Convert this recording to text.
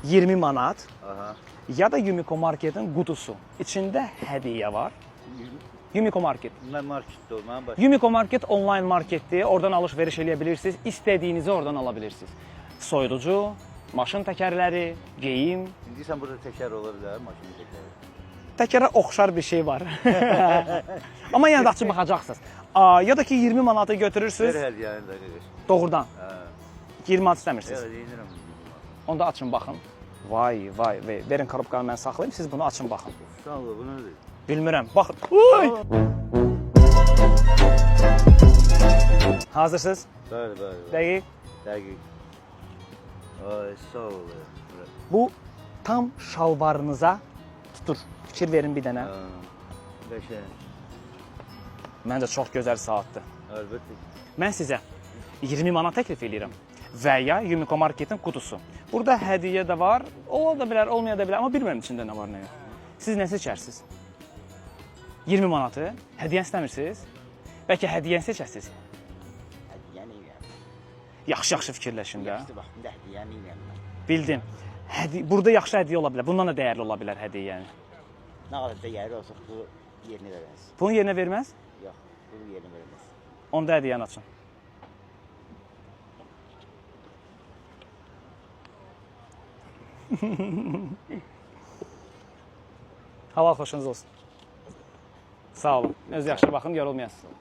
20 manat Aha. ya da Yumiko Marketin qutusu. İçində hədiyyə var. Yumiko Market. Mən marketdə ol, mənim baş. Yumiko Market onlayn marketdir. Oradan alış-veriş eləyə bilirsiniz. İstədiyinizi oradan ala bilirsiniz. Soyuducu, maşın təkərləri, geyim. İndi sən burada təkər ola bilər, maşın təkəri. Təkərə oxşar bir şey var. Amma yenə də açıb baxacaqsınız. Aa, ya da ki 20 manatı götürürsüz. Ver hədiyyəni də qardaş. Doğrudan. Hə. 20 manat istəmirsiniz. Yox, inirəm. Onda açın baxın. Vay, vay, vay. Verin korobkanı mən saxlayım, siz bunu açın baxın. Sağ ol, bu nədir? Bilmirəm. Baxın. Uy! Hazırsınız? Bəli, bəli. bəli. Dəqiq. Dəqiq. Ay, sağ ol. Bu tam şalvarınıza tutur. Fikir verin bir dənə. Hə. Qəşəng. Məncə çox gözəl saatdır. Əlbəttə. Mən sizə 20 manat təklif eləyirəm və ya Yumiko Marketin qutusu. Burada hədiyyə də var, ola da bilər, olmaya da bilər, amma bilmirəm içində nə var, nə yox. Siz nə seçərsiniz? 20 manatı hədiyyə istəmirsiniz? Bəlkə hədiyyəni seçəsiniz? Hədiyyəni yeyəm. Yaxşı-yaxşı fikirləşin də. Yaxşı vaxtında hədiyyəni yeyəm mən. Bildim. Burada yaxşı hədiyyə ola bilər. Bundan da dəyərli ola bilər hədiyyə yəni. Nə qədər dəyərli olsa bu yerini verməz. Bunun yerinə verməz? Yox, bunun yerini verməz. Onda hədiyyəni açın. Halal xoşunuz olsun. Sağ olun. Öz yaxşı baxın, yorulmayasınız.